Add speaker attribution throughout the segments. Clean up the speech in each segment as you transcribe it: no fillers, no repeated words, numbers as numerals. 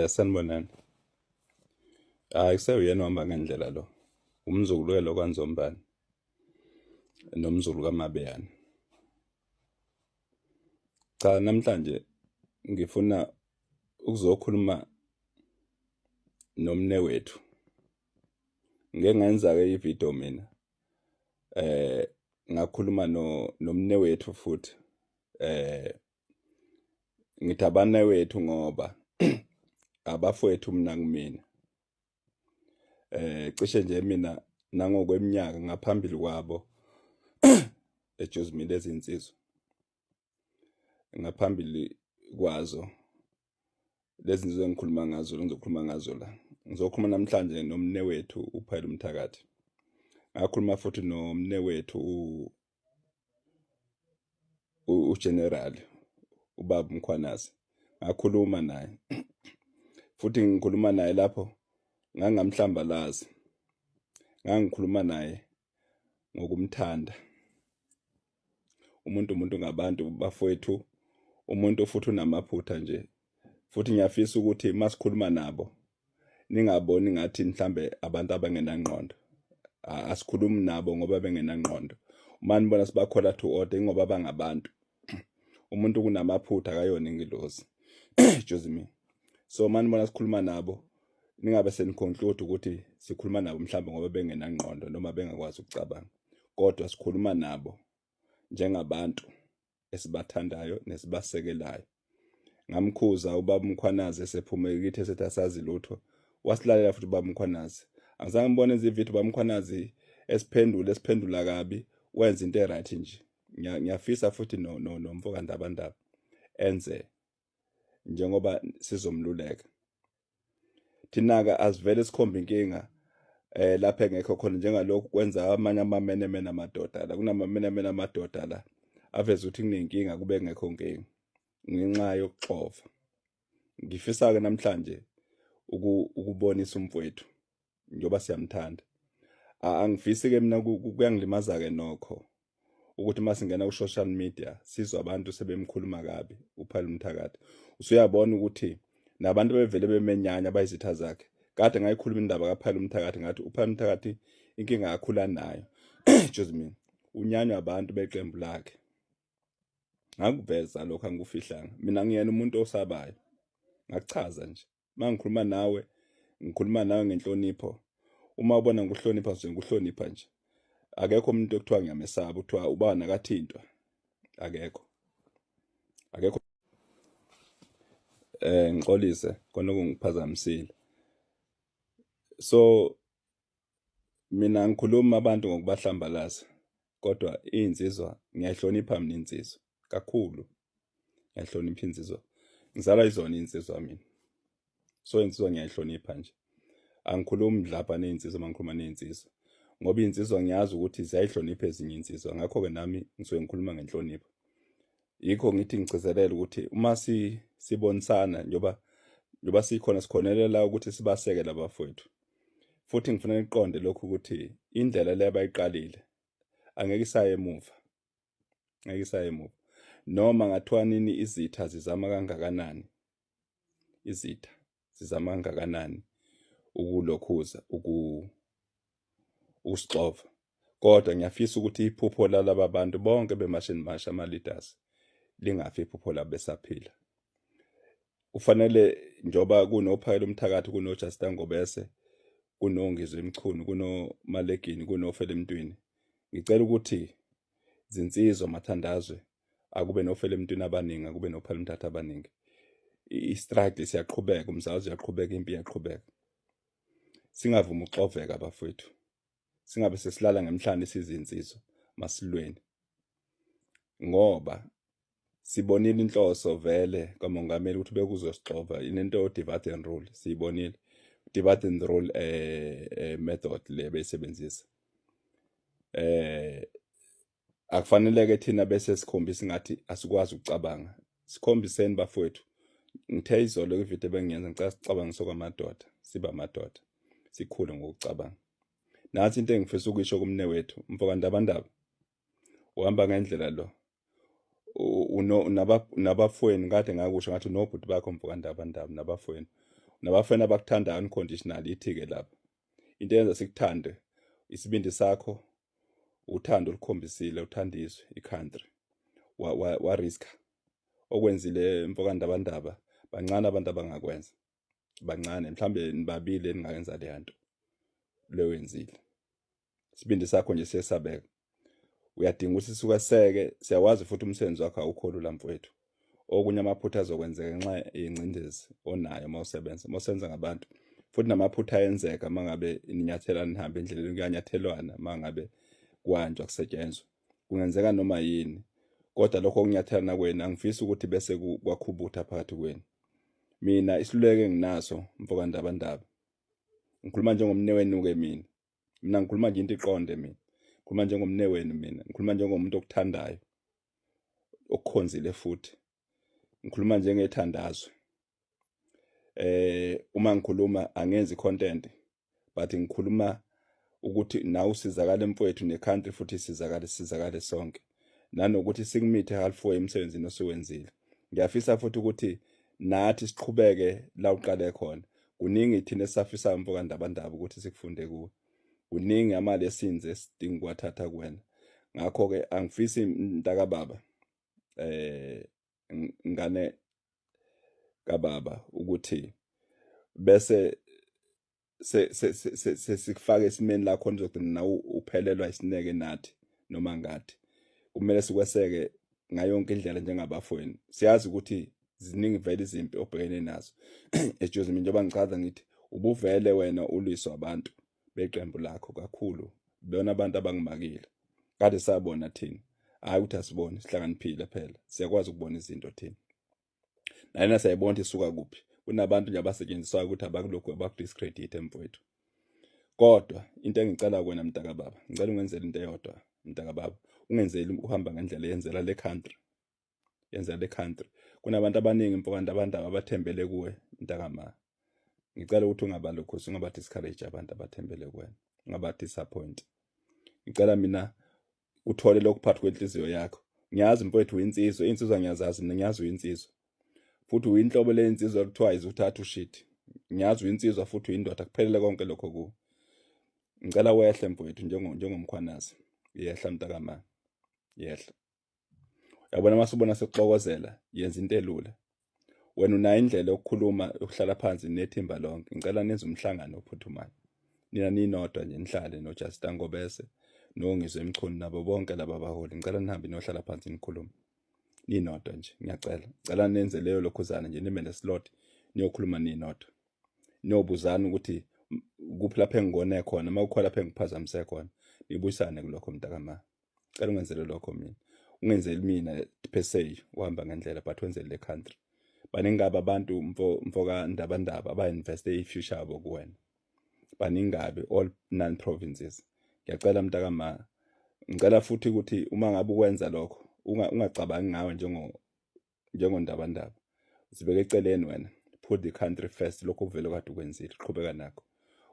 Speaker 1: Sanibonani. Hayi, kusewuyena ohamba ngendlela lo. Umzukulu ke lo kaNzombane nomzukulu kaMabeyane. Cha, namhlanje ngifuna ukuzokhuluma nomnewethu. Ngike ngenza-ke ividiyo mina ngakhuluma no nomnewethu futhi ngithi abanewethu ngoba abafowethu mina kumina. Cishe nje mina nangokweminyaka ngaphambili kwabo ejozimile ezinsizwa ngaphambili kwazo lezi zinto engikhuluma ngazo, ngizokhuluma ngazo la. Ngizokhuluma namhlanje nomnewethu uPhayela Umthakathi. Ngakhuluma futhi nomnewethu uGeneral ubaba Mkhwanazi, ngakhuluma naye futhi. Ngikhuluma naye lapho ngangamhlambalazi, ngangikhuluma naye ngokumthanda. Umuntu umuntu ngabantu bafowethu, umuntu futhi unamaphutha nje. Futhi ngiyafisa ukuthi masikhuluma nabo ningaboni ngathi mhlambe abantu abangenangqondo. Asikhulumi nabo ngoba bengenangqondo. Uma nibona sibakhola to order, ingoba bangabantu. Umuntu kunamaphutha, akayona ingilozi, excuse me. So uma nibona sikhuluma nabo, ningabe seniconclude ukuthi sikhuluma nabo mhlawumbe ngoba bengenangqondo noma bengakwazi ukucabanga, kodwa sikhuluma nabo njengabantu esibathandayo nesibasekelayo. Ngamkhuza ubaba uMkhwanazi esephume kithi esethi asazi lutho, wasilalela futhi ubaba uMkhwanazi. Angizange ngibone izividiyo ubaba uMkhwanazi esiphendula esiphendula kabi, wenza into e-right nje. Ngiyafisa futhi no no nomfo kaNdabandaba enze njengoba sizomluleka. Thina-ke asivele sikhombe inkinga lapha engekho khona, njengalokhu kwenza amanye amamenemene amadoda la. Kunamamenemene amadoda la aveza ukuthi kunenkinga kube ngekho nkinga ngenxa yokuxova. Ngifisa-ke namhlanje ukubonisa umfowethu njengoba siyamthanda. Angifisi-ke mina, kuyangilimaza-ke nokho ukuthi uma singena ku-social media sizwe abantu sebemkhuluma kabi uPhayela Umthakathi. Usuyabona ukuthi nabantu bevele bemenyanya bayizitha zakhe. Kade ngayikhuluma indaba kaPhayela Umthakathi, ngathi uPhayela Umthakathi inkinga akhula nayo, excuse me, unyanywa abantu beqembu lakhe. Ngakuveza lokho, angikufihlanga. Mina ngiyena umuntu osabayo, ngakuchaza nje. Uma ngikhuluma nawe, ngikhuluma nawe ngenhlonipho. Uma ubona ngikuhlonipha nje, ngikuhlonipha nje. Akekho umuntu ekuthiwa ngiyamesaba, kuthiwa ubani akathintwa, akekho, akekho. Ngixolise khona okungiphazamisile. So mina ngikhuluma abantu ngokubahlambalaza, kodwa iy'nsizwa ngiyayihlonipha mina, insizwa kakhulu ngiyayihlonipha insizwa. Ngizalwa izona iy'nsizwa mina, so insizwa ngiyayihlonipha nje. Angikhulumi lapha ney'nsizwa uma ngikhuluma ney'nsizwa, ngoba iy'nsizwa ngiyazi ukuthi ziyayihlonipha ezinye iy'nsizwa. Ngakho-ke nami ngisuke ngikhuluma ngenhlonipho. Yikho ngithi ngigcizelela ukuthi uma sibonisana, njengoba sikhona, sikhonelela ukuthi sibaseke labafowethu. Futhi ngifuna niqonde lokhu ukuthi indlela le abayiqalile angeke isaye emuva, ngeke isaye emuva, noma ngathiwa nini izitha zizama kangakanani, izitha zizama kangakanani ukulokhuza ukusixova. Kodwa ngiyafisa ukuthi iphupho lalaba bantu bonke bemashini masha ama-leaders lingafi iphupho labo besaphila. Kufanele njengoba kunoPhakela Umthakathi, kunoJusta Ngobese, kunoNgizwe Mchunu, kunoMalegini, kunoFele Mntwini, ngicela ukuthi zinsizwa mathandazwe akube nofele emntwini abaningi, akube nophela umthatha abaningi. I-struggle siyaqhubeka, umzalazo uyaqhubeka, impi iyaqhubeka. Singavumi ukuxoveka bafowethu, singabe sesilala ngemhlane sizinsizwa. Masilweni, ngoba sibonile inhloso vele kamongameli ukuthi bekuzosixova inento divide and rule. Siyibonile divide and rule method le beyisebenzisa. Akufaneleke thina bese sikhombisa ngathi asikwazi ukucabanga. Sikhombiseni bafowethu. Ngithe izolo kwividiyo ebengiyenza, ngicela sicabange sokwamadoda, sibe amadoda, sikhule ngokucabanga. Nathi into engifisa ukuyisho kumne wethu mfoka Ndabandaba, uhamba ngendlela lo. Nabafowenu kade ngakusho ngathi nobhuti bakho mfoka Ndabandaba, nabafowenu, nabafowenu abakuthandayo unconditional. Ithi-ke lapha into eyenza sikuthande isibindi sakho, uthando olukhombisile, uthanda izwe, i-country, wa-riska okwenzile mfoka Ndabandaba. Bancane abantu abangakwenza, bancane, mhlambe nibabili eningayenza leya nto leyo yenzile. Isibindi sakho nje siyesabeka, uyadinga ukuthi sikweseke. Siyawazi futhi umsebenzi wakho awukho lula mfowethu. Okunye amaphutha azokwenzeka ngenxa yengcindezi onayo uma usebenza ngabantu, futhi namaphutha ayenzeka uma ngabe ninyathelana, nihambe endleleni, kuyanyathelwana uma ngabe kuhanjwa kusetshenzwa, kungenzeka noma yini. Kodwa lokho okunyathelana kwenu angifisi ukuthi bese kwakhubutha phakathi kwenu. Mina isiluleko enginaso mfoka Ndabandaba, ngikhuluma njengomnewenu-ke mina, mina ngikhuluma nje into iqonde, mina ngikhuluma njengomnewenu, mina ngikhuluma njengomuntu okuthandayo, okukhonzile, futhi ngikhuluma njengethandazwe. Uma ngikhuluma angenzi content, but ngikhuluma ukuthi nawe usizakale mfowethu, ne-country futhi isizakale, sisizakale sonke, nanokuthi sikumithe halfway emsebenzini osuwenzile. Ngiyafisa futhi ukuthi nathi siqhubeke la uqale khona. Kuningi thina esisafisa mfoka Ndabandaba ukuthi sikufunde kuwe, kuningi ama-lessons esidinga ukuwathatha kuwena. Ngakho-ke angifisi mntakababa, ngane kababa, ukuthi bese sesikufaka esimeni la khona uzogcina nawe uphelelwa isineke nathi noma ngathi. Kumele sikweseke ngayo yonke indlela njengabafowenu. Siyazi ukuthi ziningi vele izimpi obhekene nazo eJozi. Mina njengoba ngichaza ngithi ubuvele wena ulwiswa abantu beqembu lakho kakhulu, bona abantu abangimakile kade sabona thina. Hayi ukuthi asibone, sihlakaniphile phela, siyakwazi ukubona izinto thina. Nalena siyayibona ukuthi isuka kuphi. Kunabantu nje abasetshenziswayo ukuthi abakulokhu abakudiscredit mfowethu. Kodwa into engicela kuwena mntakababa, ngicela ungenzele into eyodwa mntakababa, ungenzeli uhamba ngendlela, yenzela le country, yenzela le country. Kunabantu abaningi mfoka Ndabandaba abathembele kuwe mntakama. Ngicela ukuthi ungabalokhusi, ungaba-discourage abantu abathembele kuwena, ungaba-disappoint. Ngicela mina uthole lokhu phakathi kwenhliziyo yakho. Ngiyazi mfowethu uyinsizwa, insizwa ngiyazazi mina. Ngiyazi uyinsizwa futhi uyinhlobo leyinsizwa kuthiwa izuthatha ushit. Ngiyazi uyinsizwa futhi uyindoda, kuphelele konke lokho kuwe. Ngicela wehle mfowethu njengoMkhwanazi, yehla mntakama, yehla. Yabona masubona sekuxokozela, yenza into elula. Wena unayo indlela yokukhuluma, yokuhlala phansi nethimba lonke. Ngicela nenze umhlangano ophuthumayo nina ninodwa nje, nihlale noJusta Ngobese, noNgizwe Mchunu, nabo bonke laba baholi. Ngicela nihambe niyohlala phansi nikhulume ninodwa nje, ngiyacela. Ngicela nenze leyo lokhuzana nje, nibe neslot niyokhuluma ninodwa, niyobuzana ukuthi kuphi lapho engikone khona, uma kukhona lapho engiphazamise khona, nibuyisane kulokho mntakama. Cela ungenzele lokho mina, ungenzeli mina per se uhamba ngendlela, but wenzele le country. Baningi kabi abantu mfoka Ndabandaba aba-investe i-future yabo kuwena, baningi kabi, all nine provinces. Ngiyacela mntakama, ngicela futhi ukuthi uma ngabe ukwenza lokho ungacabangi ngawe njengoNdabandaba, zibeke eceleni wena, put the country first. Lokho kuvele kade ukwenzile, qhubeka nakho.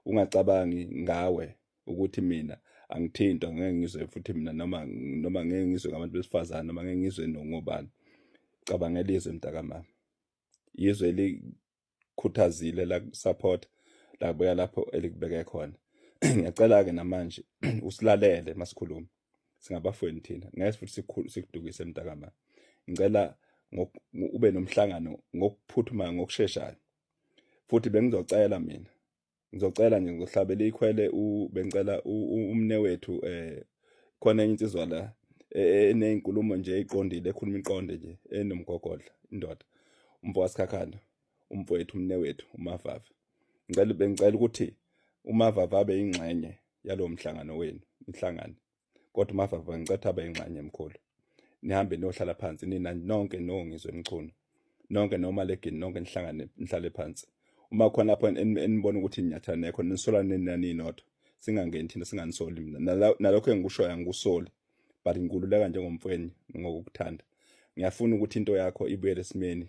Speaker 1: Ungacabangi ngawe ukuthi mina angithintwa, ngeke ngizwe futhi mina noma ngeke ngizwe ngabantu besifazane noma ngeke ngizwe ngobani. Cabangela izwe mntakamama, izwe elikhuthazile, la support la kubeka lapho elikubeke khona. Ngiyacela-ke namanje usilalele masikhuluma, singabafweni thina, ngeke futhi sikudukise mntakama. Ngicela ube nomhlangano ngokuphuthumayo, ngokusheshayo. Futhi bengizocela mina, ngizocela nje, ngizohlabela ikhwele, bengicela umne wethu, khona enye insizwa la eneyinkulumo nje eyiqondile, ekhuluma iqonde nje, enomgogodla, indoda, umfo waSikhakhane, umfowethu, umne wethu uMavava. Ngicela, bengicela ukuthi uMavava abe ingxenye yalowo mhlangano wenu, nihlangane. Kodwa uMavava ngicela abe ingxenye emkhulu, nihambe niyohlala phansi nina nonke noNgizwe Mchunu nonke noma legini nonke, nihlangane nihlale phansi. Uma khona lapho enibona ukuthi ninyathane khona, nisolane nina ninodwa, singangeni thina, singanisoli. Mina nalokho engikushoyo angikusoli, but ngikululeka njengomfweni ngokukuthanda. Ngiyafuna ukuthi into yakho ibuyele esimeni,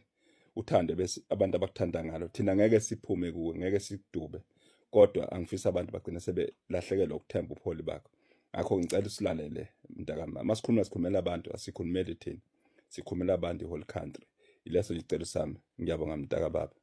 Speaker 1: uthande bese abantu abakuthanda ngalo. Thina ngeke siphume kuwe, ngeke sikudube, kodwa angifisa abantu bagcine sebelahlekelwa ukuthemba ubuholi bakho. Ngakho ngicela usilalele mntakama, masikhuluma sikhulumela abantu, asikhulumeli thina. Sikhulumela abantu, i-whole country. Ileso nje isicelo sami. Ngiyabonga, mntaka baba.